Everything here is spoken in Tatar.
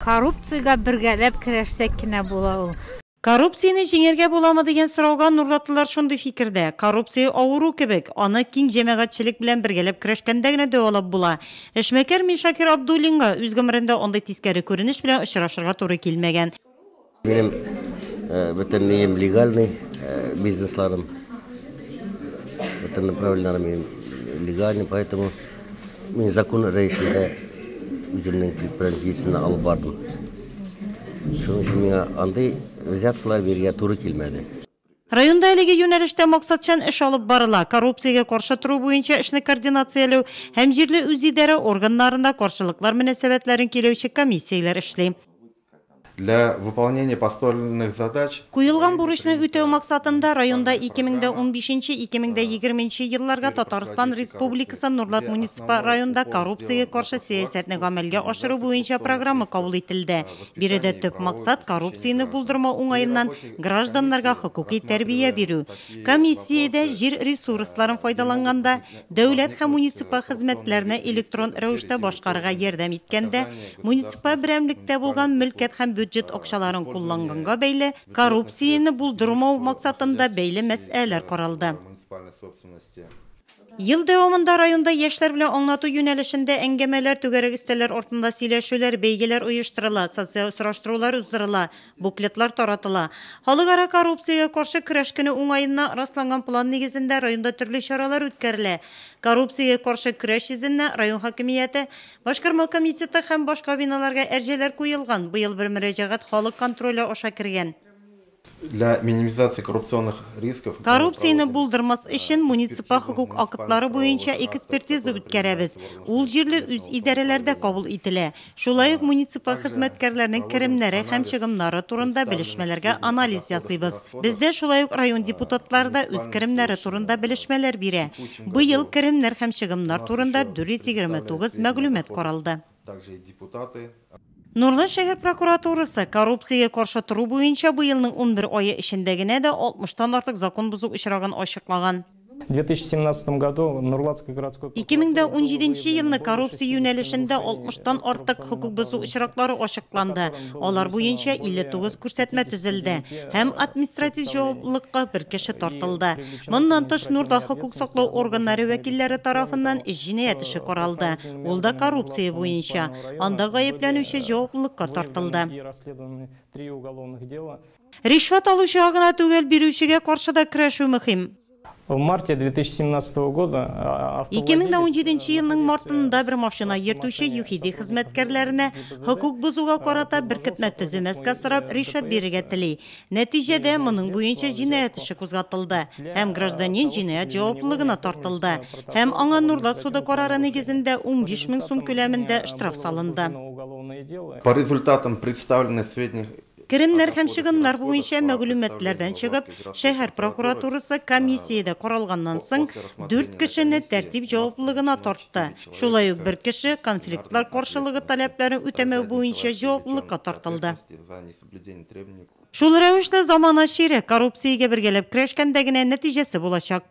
Коррупциягә бергәләп көрәшсәк кенә була ул. Коррупцияне җиңәргә буламы дигән сорауга нурлатлылар шундый фикердә. Коррупция авыру кебек, аны киң җәмәгатьчелек белән бергәләп көрәшкәндә генә дәвалап була. Эшмәкәр Миншакир Абдуллинга үз гомерендә андый тискәре күренеш белән очрашырга туры килмәгән. Минем бөтен нием легальный бизнесларым, бөтен направлениеләрем минем легальный, поэтому мин закон рәвешендә үземнең предприятиесен алып бардым. Шуның өчен миңа андый взяткалар бирергә туры килмәде. Районда әлеге юнәлештә максатчан эш алып барыла. Коррупциягә каршы тору буенча эшне координацияләү һәм җирле үзидарә органнарында каршылыклар мөнәсәбәтләрен көйләүче комиссияләр эшли. Для выполнения поставленных задач Куелган бурычны үтәү максатында районда 2015-2020 елларга Татарстан Республикасы Нурлат муниципаль районында коррупциягә каршы сәясәтне гамәлгә ашыру буенча программа кабул ителде. Биредә төп максат коррупцияне булдырмау уңаеннан гражданнарга хокукый тәрбия бирү. Комиссиядә җир ресурсларын файдаланганда, дәүләт һәм муниципаль хезмәтләрне электрон рәвештә башкарырга ярдәм иткәндә, муниципаль берәмлектә булган мөлкәт һәм бюджет акчаларын кулланганга бәйле коррупцияне булдырмау максатында бәйле мәсьәләләр каралды. Ел дәвамында районда яшьләр белән аңлату юнәлешендә әңгәмәләр, түгәрәк өстәлләр артында сөйләшүләр, бәйгеләр оештырыла, социаль сораштырулар уздырыла, буклетлар таратыла. Халыкара коррупциягә каршы көрәш көне уңаеннан расланган план нигезендә районда төрле чаралар үткәрелә. Коррупциягә каршы көрәш йөзеннән район хакимияте, башкарма комитеты һәм башка биналарга әрҗәләр куелган. Быел бер мөрәҗәгать халык контроле аша кергән. Для минимизации коррупционных рисков Коррупцияне булдырмас өчен муниципаль хокук актлары буенча экспертиза үткәрәбез. Ул җирле үз идарәләрдә кабул ителә. Шулай ук муниципаль хезмәткәрләрнең керемнәре һәм чыгымнары турында белешмәләргә анализ ясыйбыз. Бездә шулай ук район депутатлары да үз керемнәре турында белешмәләр бирә. Быел керемнәр һәм чыгымнар турында 429 мәгълүмат каралды. Также и депутаты. Нурлат шәһәр прокуратурасы коррупциягә каршы тору буенча быелның 11 ае эчендә генә дә 60тан артык закон бозу очрагын ачыклаган. В 2017 году Нурлатской городской 2017 елны коррупция юнәлешендә 60тан артык хокук бозу очраклары ачыкланды. Алар буенча 59 күрсәтмә төзелде һәм административ җаваплылыкка бер кеше тартылды. Моннан тыш Нурлат хокук саклау органнары вәкилләре тарафыннан җинаять эше каралды. Ул да коррупция буенча. Анда гаепләнүче җаваплылыкка тартылды. Ришвәт алучыга гына түгел, бирүчегә каршы да көрәшү мөһим. В марте 2017 года 2017 елның мартында бер машина йөртүче ЮХИДИ хезмәткәрләренә хокук бозуга карата беркетмә төземәскә сорап ришвәт бирергә тели. Нәтиҗәдә моның буенча җинаять эше кузгатылды һәм гражданин җинаять җаваплылыгына тартылды. Һәм аңа Нурлат суды карары нигезендә 15 мең сум күләмендә штраф салынды. По результатам представленных сведений Керемнәр һәм чыгымнар буенча мәгълүматлардан чыгып, шәһәр прокуратурасы комиссиядә каралганнан соң 4 кешене тәртип җаваплылыгына тартты. Шулай ук бер кеше конфликтлар каршылыгы таләпләрен үтәмәү буенча җаваплылыкка тартылды. Шул рәвешле замана чире коррупциягә бергәләп көрәшкәндә генә нәтиҗәсе булачак.